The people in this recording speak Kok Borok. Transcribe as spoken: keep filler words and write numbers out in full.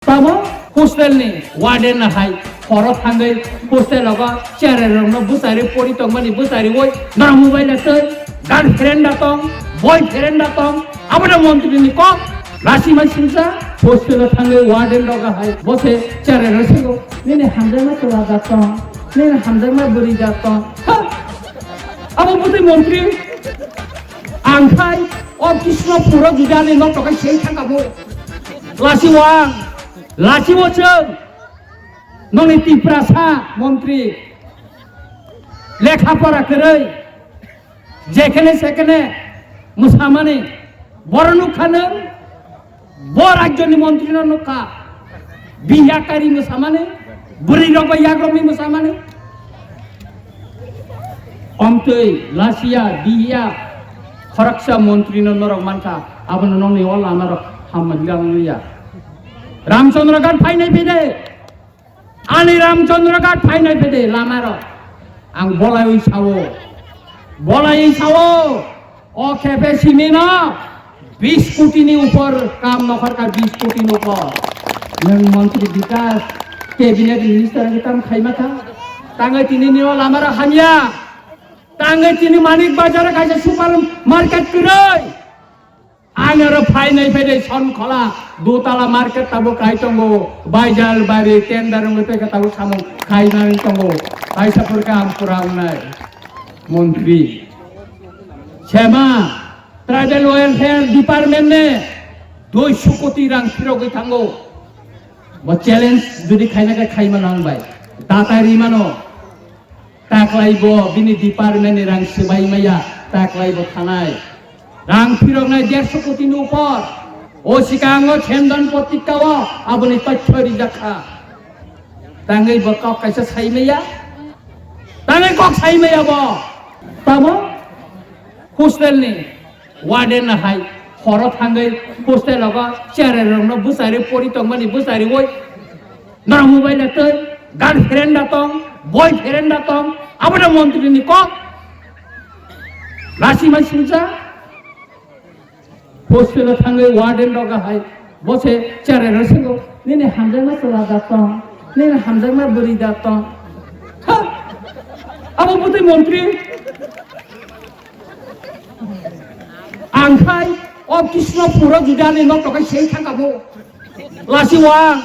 Tamo hostel ni warden no hai horo thangwi hostel rogo cherai rokno bwchari pori tongmani bwchariwi norok mobile tei girlfriend da tong, boyfriend da tong, abono montri ni kok. Lasi mai singsa hostel o thangwi warden rogo hai bose cherai rok sego nini hamjakma chwla da tong, nini hamjakma bwrwi da tong. Ha! Abo bwtwi montri ang khai o Krishna puro judani nok tokai sei thangkabo. Lasi wang. Lachibo chwng noni Tiprasa montri lekha pora kwrwi jekhene sekhene mwsamani boro nukha nwng bo rajyoni montrino nukha bihya kari mwsamani bwrwi rok bai yagrokni mwsamani omtwi lasiya bihya khoroksa montrino norok mankha abono nokni o lamarok hamma hilang ya. Ramchandra Ghat phainai phede, ani Ramchandra Ghat phainai phede lamaro ang bolaiwi sao, bolaiwi sao, o khepe simino bis koti ni upor kam nokhorkha, bis koti ni upor. Nwng montri bikas, cabinet minister ni tam khaima kha, tangwi tini nio lamaro hamya, tangwi tini Manik Bazar kaisa super market kwrwi. Ang aro phainai phede Sonkhola dutala market tabuk kai tongo, baijal bari tender wngwi tei tabuk samung khainani tongo. Kaisa pore khe ang pura wngnai montri. Sema tribal welfare department ne dui sukoti rang phirogwi thango. Bo challenge jodi khaina khe khaima nang bai. Datai rimano. Taklai bo bini department ni rang swbai maya, taklai bo thanai. Rang phiroknai derso koti ni upor. O sikango Chendan Patrika o aboni tothyo rijak kha. Tangwi bo kok kaisa sai maya. Tangwi kok sai maya bo. Tamo hostel ni warden no hai horo thangwi hostel rogo cherai rokno bwchari pori tongmani bwchariwi norok mobile tei girlfriend da tong, boyfriend da tong, abono montri ni kok. Lasi mai singsa hostel o thangwi warden rogo hai bose cherai rok singo nini hamjakma chwla da tong, nini hamjakma bwrwi da tong. Ha! Abo bwtwi montri. Ang khai o Krishna puro judani nok tokai sei thangkabo. Lasi wang.